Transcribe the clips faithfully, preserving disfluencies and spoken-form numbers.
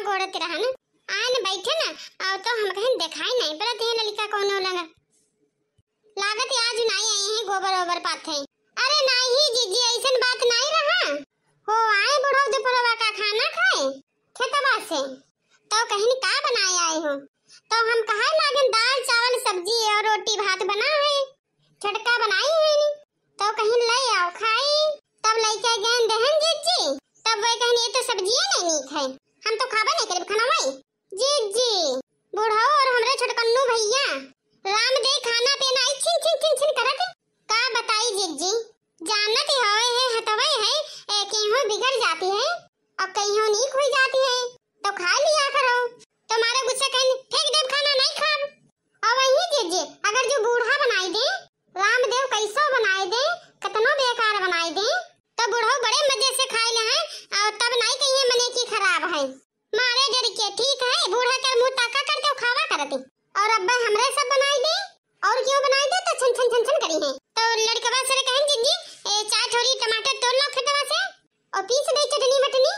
गोड़त रहन, आन बैठे ना, और तो हम कहीं देखाई नहीं पड़त है ललिका कौनो लगा। लागत आज नाई आई है गोबर ओबर पाथे। अरे नाई जिज्जी, ऐसन बात नाई रहा। हो आए बुढ़ऊ दुपहरवा का खाना खाए खेतवा से, तो कहीं का बनाए आए हो? तो हम कहा लागन दाल चावल सब्जी और रोटी भात बना है, छोटका बनाई है नी, तो कहीं ले आओ खाई। तब लइके गए देहन जिज्जी, तब वे कहन ये तो सब्जिए नहीं नीक है, हम तो खाबे नहीं करब खाना वही। जिज्जी, बुढ़ऊ और हमरे छोटकन्नू भैया, राम दे खाना पीना आई छिन छिन छिन छिन करत। का बताई जिज्जी, जानत ही हवे है हतवे है, ए, केहू बिगड़ जाती है और कहीं नीक हुई जाती है, तो खा लिया करो। तुम्हारे गुस्से कहीं फेंक देब खाना, नहीं खाब। और वही जिज्जी, अगर जो बूढ़ा बनाई दे, रामदेव कैसो बनाई दे, कतनो बेकार बनाई दे, तो बुढ़ऊ बड़े मजे से खाए ले हैं, और तब नहीं कहिए मने की खराब है। मारे डर के, ठीक है, बूढ़ा के मुंह ताका करते खावा करते। और अब हमरे सब बनाई दे, और क्यों बनाई दे तो छन छन छन छन करी है। तो लड़कवा से कहन जिज्जी, ए, चार ठोरी टमाटर तोड़ लो खेतवा से, और पीस दे चटनी वटनी।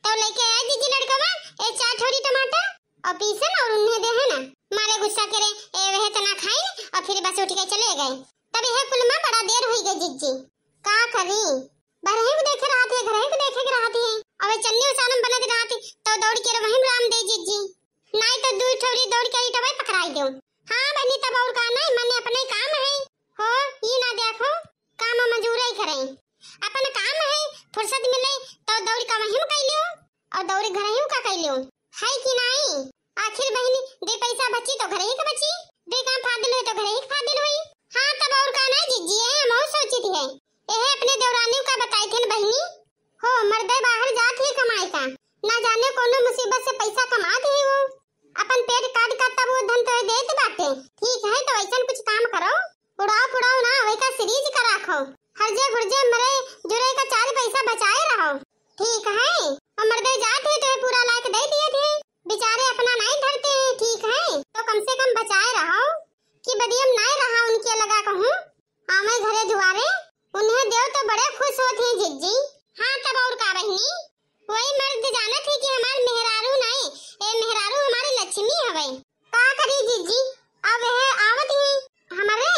तो लेके आए जिज्जी लड़कवा, ए, चार ठोरी टमाटर, और पीसन और उन्हें दे है ना। मारे गुस्सा करे, ए, वह तना खाई और फिर बस उठ के चले गए। तब यह कुल में बड़ा देर हुई गई जिज्जी। का करी? बरहे को देखे रहत है, घरे को देखे के रहत है। अबे चन्नी उसानम बनत रहत, तो दौड़ के वहीं राम दे जिज्जी। नाई तो दू ठौरी दौड़ के ईटवे पकड़ाई दो। हाँ बहनी, तब और का नाई, मने अपने काम है। हो, ई ना देखो, काम मजूरे ही करे। अपन काम है, फुर्सत मिले तो दौड़ का वहीं कई लियो, और दौड़ घर ही का कई लियो। है कि नाई? आखिर बहनी, दे पैसा बची तो घर ही का बची, दे काम फादिल हुई तो घर ही का फादिल हुई। हाँ, तब और का नाई जिज्जी, है, हम और सोचित है। एहे अपने देवरानी का बताई थे न बहिनी। हो, मर्दे बाहर जात ही कमाए का, ना जाने कोनो मुसीबत से पैसा कमात ही हो। अपन पेट काट का तब वो धन तोहे देत बाटे। ठीक है, तो ऐसन कुछ काम करो, उड़ाओ पुड़ाओ ना, वही का सीरीज का राखो। हर जे घुरजे मरे जुरे का चार पैसा बचाए रहो। ठीक है, और मर्दे जात ही तोहे पूरा लायक दे दिए थे, बेचारे अपना नहीं धरते हैं। ठीक है, तो कम से कम बचाए रहो कि बदियम नहीं रहा उनके लगा कहूँ। आवे घरे दुआरे, उन्हें देव तो बड़े खुश होत हैं जिज्जी। हाँ, तब और का बहिनी, वही मर्द जानत है कि हमार मेहरारू नहीं, ए मेहरारू हमारी लक्ष्मी हवे। का करी जिज्जी, अब है आवत ही हमारे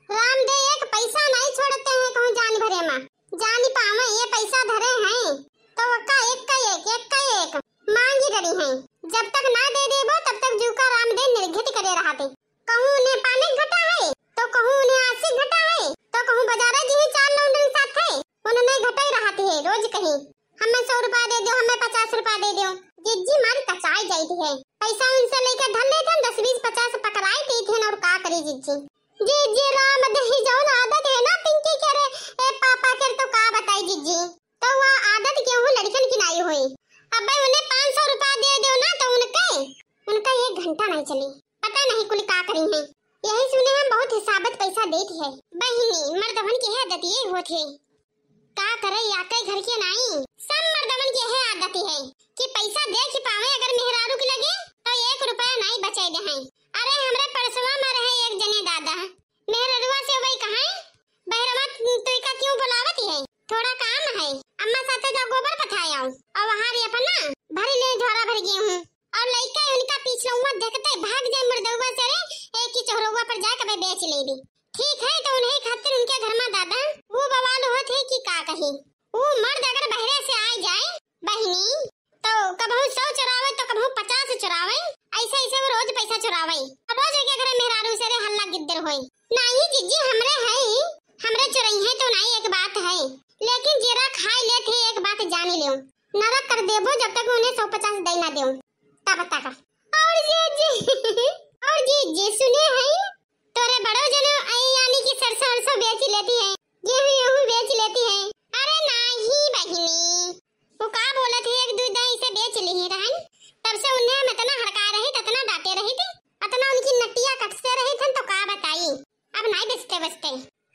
राम दे एक पैसा नहीं छोड़ते हैं कहूँ जान भरे मा, जान पावे ये पैसा धरे हैं तो वक्का एक का एक, एक का एक मांगी डरी हैं। जब तक ना दे देबो तब तक जूका राम दे निर्घित करे रहते। कहूँ उन्हें पानी घटा है, तो कहूँ उन्हें आसी घटा है, तो कहूँ बाजारा जी ही चार लौंडन साथ है, उन्हें घटाई रहती है रोज कहीं, "हमें सौ रुपया दे दो, हमें पचास रुपया दे दो।" जिज्जी मारी कचाई जाती है, पैसा उनसे लेके धर लेते हैं, दस बीस पचास पकड़ाई देते हैं, और का करी जिज्जी। जिज्जी राम दही जौन आदत है ना पिंकी के रे, ए पापा के, तो का बताई जिज्जी, तो वह आदत केहू लड़कन की नाई हुई। अब भाई उन्हें पाँच सौ रुपया दे दो ना, तो उनके, उनका एक घंटा नहीं चली। पता नहीं कुल का करी हैं। यही सुने हम बहुत हिसाबत पैसा देत है। बहिनी, मर्दवन के है आदत ये होत है। का करे, या कई घर के नाई, सब मर्दवन के है आदत है कि पैसा दे के पावे अगर मेहरारू के लगे तो एक रुपया नाई बचाए दे हैं। अरे हमरे पड़सवा में रहे एक जने दादा, मेहररुआ से वही कहा, "बहरवा तू का क्यों बुलावत है? थोड़ा काम है, अम्मा साथे जा गोबर पथाए आओ और वहाँ रे अपना भरी ले झोरा भर गए हूँ।" और लइका उनका पीछे हुआ देखते भाग जाए मुर्दउआ से रे, एक ही चोरउआ पर जाए कबे बेच ले भी। ठीक है, तो उन्हें खातिर उनके घर में दादा वो बवाल होत है कि का कही। वो मर्द अगर बहरे से आ जाए बहिनी, तो कबहू सौ चुरावे तो कबहू पचास चुरावे, ऐसे ऐसे वो रोज पैसा चुरावे। रोज एक घर मेहरारू से रे हल्ला गिद्दर होए। नहीं जिज्जी, हमरे है, हमरे चुरई है तो नहीं एक बात है, लेकिन जेरा खाए लेत है एक बात जान लियो, नरक कर देबो जब तक उन्हें सौ पचास दे ना देओ, तब तक। और जिज्जी, और जिज्जी सुने है, तोरे बड़ो जनो आई यानी कि सरसों वरसों बेच लेती है, गेहूं गेहूं बेच लेती है। अरे नाही बहिनी, वो का बोलत है, एक दू दाई से बेच ली रहन, तब से उन्हें हम इतना हड़का रही, इतना डांटे रही थी, इतना उनकी नटिया कटते रही थन, तो का बताई, अब नहीं बेचते बचते।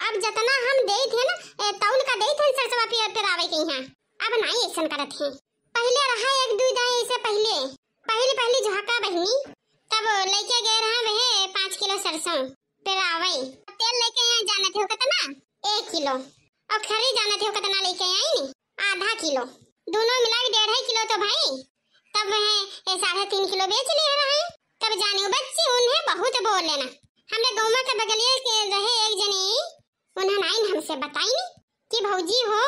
अब जितना हम दे थे ना, ए, तौल का दे थे सरसवा पे, पे आवे के यहाँ, अब नहीं ऐसन करत है। पहले रहा एक दू दाई ऐसे पहले, पहली पहली झाका बहिनी, तब लेके गए रहा वह पाँच किलो सरसों पेरावे। तेल लेके यहाँ जानत हो कितना? एक किलो। और खरी जानत हो कितना लेके आई नी? आधा किलो। दोनों मिला के डेढ़ किलो तो भाई। तब वह ए, साढ़े तीन किलो बेच लिए रहे। तब जाने बच्ची उन्हें बहुत बोले ना। हमरे गौवा के बगलिए के रहे एक जनी, उन्हें नाइन हमसे बताई कि भौजी हो,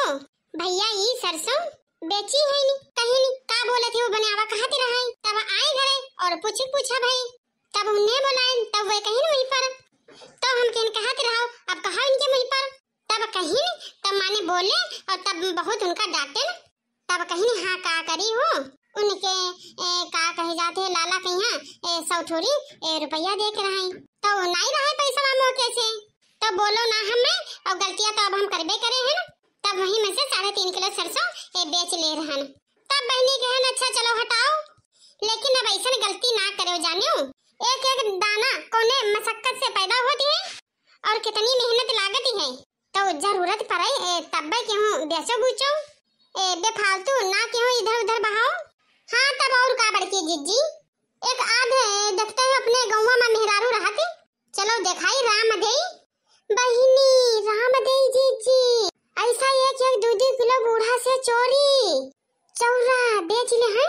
भैया ई सरसों बेची है नी, कहीं नी का बोलत है वो बनावा कहत रहे। तब आई घरे और पूछ पूछा भाई, तब उन्हें बोलाए, तब वे कहीं वहीं पर, तो हम कहन कहत रहो, अब कहा इनके मुँह पर, तब कहीं नी, तब माने बोले और तब बहुत उनका डांटे ना। तब कहीं हाँ का करी हो, उनके ए, का कहे जाते हैं लाला कहिया ए, सौ ठोरी ए, रुपया दे के रहे, तो नाई रहे पैसा मोके से, तो बोलो ना हमें, और गलतियाँ तो अब हम करबे करे हैं ना। तब वहीं में से साढ़े तीन किलो सरसों ए, बेच ले रहन। तब बहनी कहन अच्छा चलो हटाओ, लेकिन अब ऐसन गलती ना करो जानियो, एक एक दाना कौने मशक्कत से पैदा होती है और कितनी मेहनत लागती है, तो जरूरत पड़े ए, तब्बे केहू बेचो बूचो ए, बेफालतू ना केहू इधर उधर बहाओ। हाँ तब और का बड़की जिज्जी, एक आध ए, देखते हैं अपने गौवा में मेहरारू रहती, चलो देखाई राम देई। बहिनी राम देई जिज्जी, ऐसा एक एक दू दू किलो बूढ़ा से चोरी चौरा बेच ले हैं।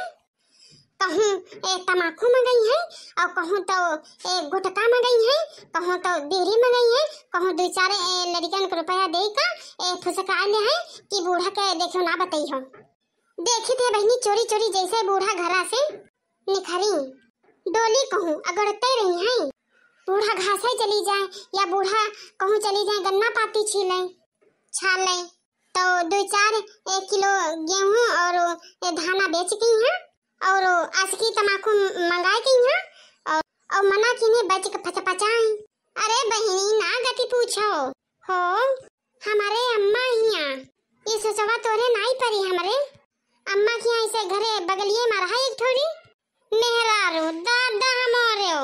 कहूँ ए, तमाकू मंगई है और कहूँ तो ए, गुटखा मंगई है, कहूँ तो बीड़ी मंगई है, कहूँ दो चार ए, लड़कन के रुपया दे का ए, फुसका ले है कि बूढ़ा के देखो ना बताई हो। देखी थे बहनी चोरी चोरी जैसे बूढ़ा घरा से निखरी डोली कहूँ अगड़ते रही है। बूढ़ा घासे चली जाए या बूढ़ा कहूँ चली जाए गन्ना पाती छीले छाले, तो दो चार एक किलो गेहूं और ए धाना बेच के यहाँ और आसकी तमाकू मंगाए के यहाँ और, और मना किने बच के फचफचाई। अरे बहिनी ना गति पूछो हो, हमारे अम्मा हिया ये सोचवा तोरे नाई परी हमरे अम्मा के यहाँ ऐसे घरे बगलिए में रहा एक ठोरी मेहरारू दादा हमरे हो।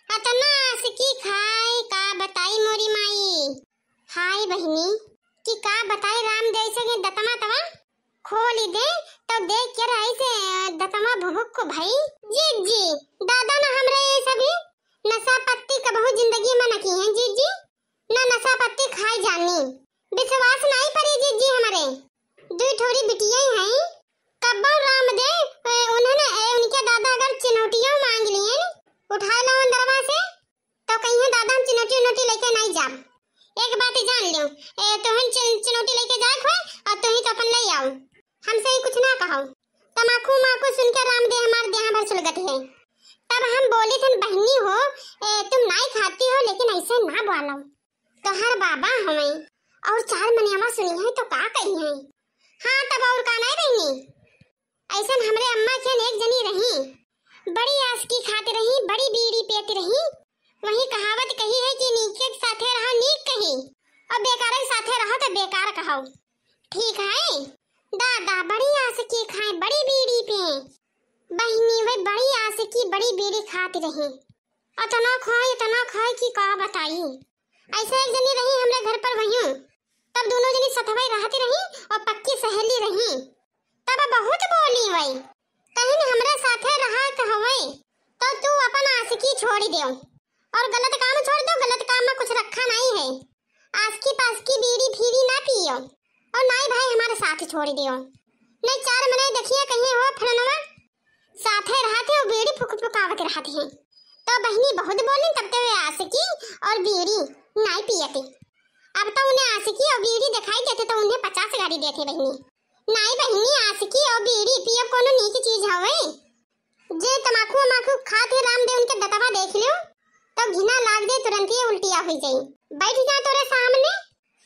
अतना आसकी खाए का बताई मोरी माई। हाय बहिनी, कि का बताई राम जैसे के दतमा तवा खोली दे, तो देख के रही से दतमा भुभुक को भाई। जी जी, दादा ना हमरे ये सभी नशा पत्ती कबहू जिंदगी में न की है जी जी, ना नशा पत्ती खाई जानी। विश्वास नहीं परी जी जी हमरे। दुई ठोरी बिटिया हैं, कब्बो राम दे ए, उन्हें ना ए, उनके दादा अगर चिनौटियों मांग लिए उठा लो अंदरवा से, तो कहिए दादा हम चिनौटी उनौटी लेके नहीं जाब। एक बात जान लियो, ए, तोहन चिन-, चिनौटी लेके जाए खोए और तोही तो अपन ले आओ, हमसे ही कुछ ना कहो। तमाकू माकू सुन के राम दे हमार देह भर सुलगत है। तब हम बोली थन बहनी हो ए, तुम नहीं खाती हो लेकिन ऐसे ना बोलो, तोहर बाबा हमें और चार मनियावा सुनी है तो का कही है। हाँ तब और का नहीं बहनी, ऐसन हमरे अम्मा के एक जनी रही, बड़ी आसकी खात रही, बड़ी बीड़ी पियत रही। वही कहावत कही है कि नीके के साथे रहो नीक कही, और बेकार के साथे रहो तो बेकार कहो। ठीक है दादा, बड़ी आसकी खाए, बड़ी बीड़ी पिए। बहिनी वे बड़ी आसकी, बड़ी बीड़ी खात रही, अतना खाए, अतना खाए कि का बताई। ऐसे एक जनी रही हमरे घर पर वहीं, तब दोनों जनी सथवे रहती रही और पक्की सहेली रही। तब बहुत बोली वही, कहीं हमरे साथे रहा हवे तो तू अपन आशिकी छोड़ दो और गलत काम छोड़ दो, गलत काम में कुछ रखा नहीं है। आशिकी पासकी बीड़ी फीड़ी ना पियो और ना ही भाई हमारे साथ छोड़ दियो, नहीं चार मने देखिए कहीं हो फलनवा साथे रहते हो बीड़ी फुक फुकावत रहते हैं। तो बहिनी बहुत बोली तब तो वे आशिकी और बीड़ी नाई पियते। अब तो उन्हें आशिकी और बीड़ी दिखाई देते तो उन्हें पचास गाड़ी देते बहिनी। नाई बहिनी, आशिकी और बीड़ी पियब कोनो नीक चीज हवे? जे तमाकू वमाकू खात है रामदेव उनके दतवा देख लियो तो घिना लाग जाए, तुरंत ही उल्टिया हुई जाए। बैठ जा तोरे सामने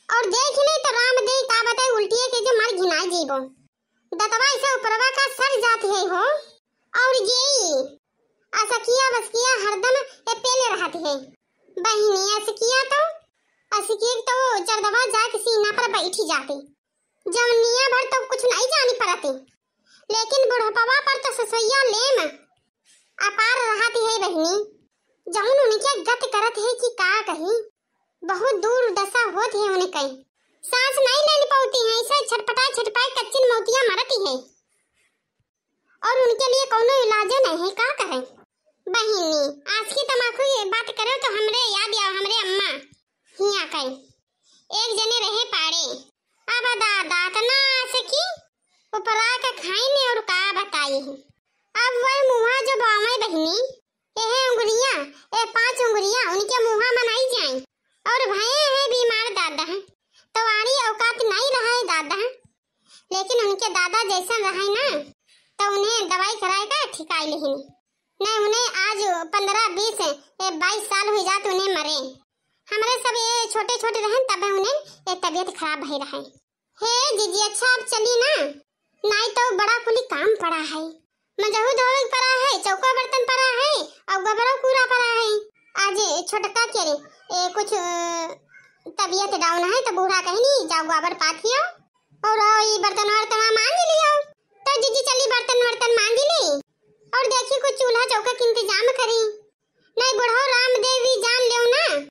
और देख ले तो रामदेव का बताए उल्टिया के जो मर घिना जीबो। दतवा ऐसे ऊपरवा का सर जात है हो। और ये असकिया बसकिया हरदम ए पेले रहत है। बहिनी असकिया तो, असकिया तो चरदवा जाके सीना पर बैठी जाती। जवनिया भर तो कुछ नहीं जानी पड़ती, लेकिन बुढ़पवा पर तो ससुइया लेम अपार रहती है बहिनी। जौन उनके गत करत है कि का कही, बहुत दुर्दशा होत है उनके। सांस नहीं ले पाती है, ऐसे छटपटाए छटपटाए कच्चिन मौतिया मरती है। और उनके लिए कौनो इलाजो नहीं है, का करें? बहिनी, आशिकी तमाकू ये बात करो तो हमरे याद आओ, हमरे अम्मा हिया कहे एक जने रहे पाड़े। अब दादा तना आशिकी उपरा के खाई ने और का बताई। अब वह मुँहा जो बावै बहिनी, एहे उंगलियाँ, ए पाँच उंगलियाँ उनके मुँहा मा नाई जाई। और भये है बीमार दादा है, तो आड़ी औकात नाई रहा है दादा है। लेकिन उनके दादा जैसन रहे ना, तो उन्हें दवाई कराए का ठिकाई लेहिन। नहीं, उन्हें आज पन्द्रह, बीस, ए, बाईस साल हुई जात उन्हें मरे। हमरे सब ये छोटे छोटे रहन, तब उन्हें ये तबीयत खराब भई रहे। हे जीजी, अच्छा आप चली ना, नाई तो बड़ा कुली काम पड़ा है। मजहू धोवे के पड़ा है, चौका बर्तन पड़ा है, और गोबरो कूड़ा पड़ा है। आज छोटका के रे, ए, कुछ, अ, तबीयत down है, तो बूढ़ा कहिन, "जाओ गोबर पाथियो, और आओ, ई बर्तन वर्तन मांज लियो।" तो जीजी चली बर्तन वर्तन मांज ली, और देखी कुछ चूल्हा चौका के इंतजाम करी। नहीं, बुढ़ऊ रामदेव भी जान लेव ना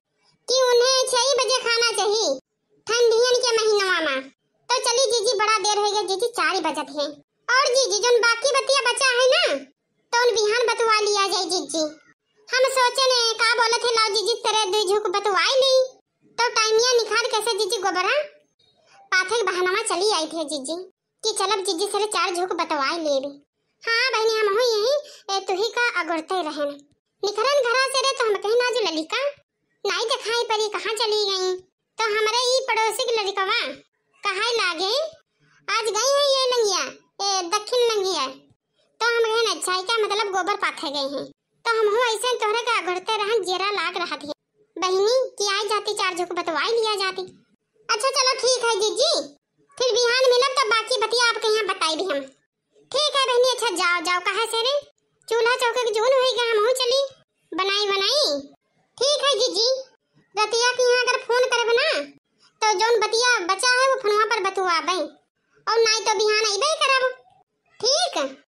कि उन्हें छह बजे खाना चाहिए ठंडियन के महीनवा मा। तो चली जीजी, बड़ा देर होइ गया जीजी, चार बजत है। और जीजी, जोन बाकी बतिया बचा है ना, तो उन बिहान बतुआ लिया जाए जीजी। हम सोचे ने का बोलत है, लाओ जीजी, तेरे दुई झुक बतुआई ली। तो टाइमिया निकाल कैसे जीजी गोबरा पाथे के बहानवा चली आई थे जीजी, कि चलब जीजी से रे चार झुक बतवाई लेबे। हाँ बहिनी, हमहू यही, ए, तुही का अगुरते रहन। निकरन घरा से रे तो हम कहिन, आज ललिका नाई देखाई परी, कहाँ चली गई? तो हमरे ई पड़ोसी के लड़कवा कहाई लागे, "आज गई है ये लंगिया, ए, दक्षिण लंगिया।" तो हम कहिन, "अच्छा, एका मतलब गोबर पाथे गई हैं।" तो हमहू ऐसे तोहरे के अगुरते रहन, जेरा लाग रहा थी बहिनी कि आई जाती, चार झुक बतवाई लिया जाती। अच्छा चलो ठीक है जीजी, फिर बिहान मिलब तब बाकी बतिया आपके यहाँ बताई भी हम। ठीक है बहिनी, अच्छा जाओ जाओ, कहा से रे चूल्हा चौके के जून होई गया, हमहू चली बनाई बनाई। ठीक है जीजी, रतिया के यहाँ अगर फोन करब ना तो जौन बतिया बचा है वो फोनवा पर बतुआबे, और नाई तो बिहान अइबे करब। ठीक।